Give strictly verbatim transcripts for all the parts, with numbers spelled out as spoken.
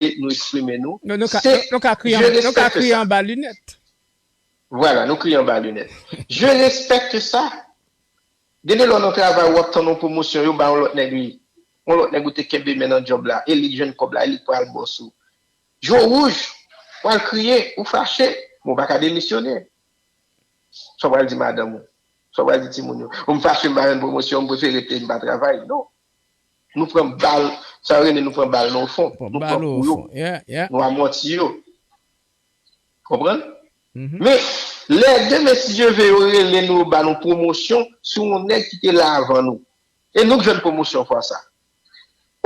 nou eksprime nou. Nou, nou ka, se, nou ka kriye, nou ka kriye anba linèt. Vwala, nou kriye anba linèt. Je respecte sa. Gen de lè w nan travay, w ap tann yon pwomosyon, yo ba yon lòt nèg li. Yon lòt nèg ou te kenbe men nan djòb la, e li k jwenn kòb la, e li k pral bòs ou. Je w wouj, w al kriye, ou fache, men w pa ka demisyone. Sa w pral di madanm ou, sa w pral di timoun yo. Ou m fache, m pa jwenn pwomosyon, m prefere te m pa travay. Non. Nou pran bal, sa yo rele nou pran bal nan fon. Nou pran kou yo, nou amòti yo. Konprann? Men, lè demen, si Dye vle, yo rele nou, yo ba nou pwomosyon sou yon nèg ki te la avan nou. E nou k jwenn pwomosyon fwa sa.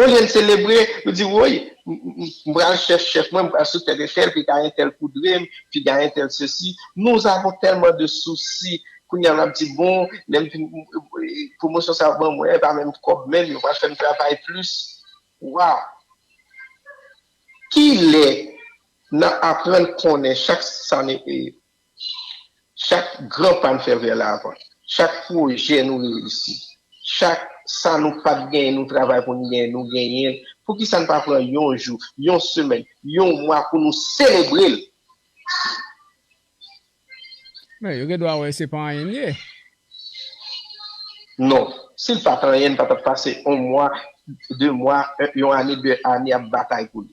Olye n selebre, nou di, woy, m pral chèf chèf mwen, m pral sou tèt entèl, piga entèl koudre m, piga entèl sesi. Nous avons tellement de soucis. Kounye a n ap di, bon, lè m fin, pwomosyon sa yo ban mwen, e pa menm kòb menm, yo pral fè m travay plis. Waw! Kilè n ap aprann konnen chak sa n e, chak gran pa n fè vè lavan, chak pwojè nou reyisi, chak sa nou pa t genyen, nou travay pou n genyen, nou genyen l. Poukisa n pa pran yon jou, yon semèn, yon mwa pou nou selebre l? Men, yo gen dwa wè se pa anyen l ye. Non. Si l pa t anyen, n pa t ap pase yon mwa, de mwa, yon ane, de ane ap batay pou li.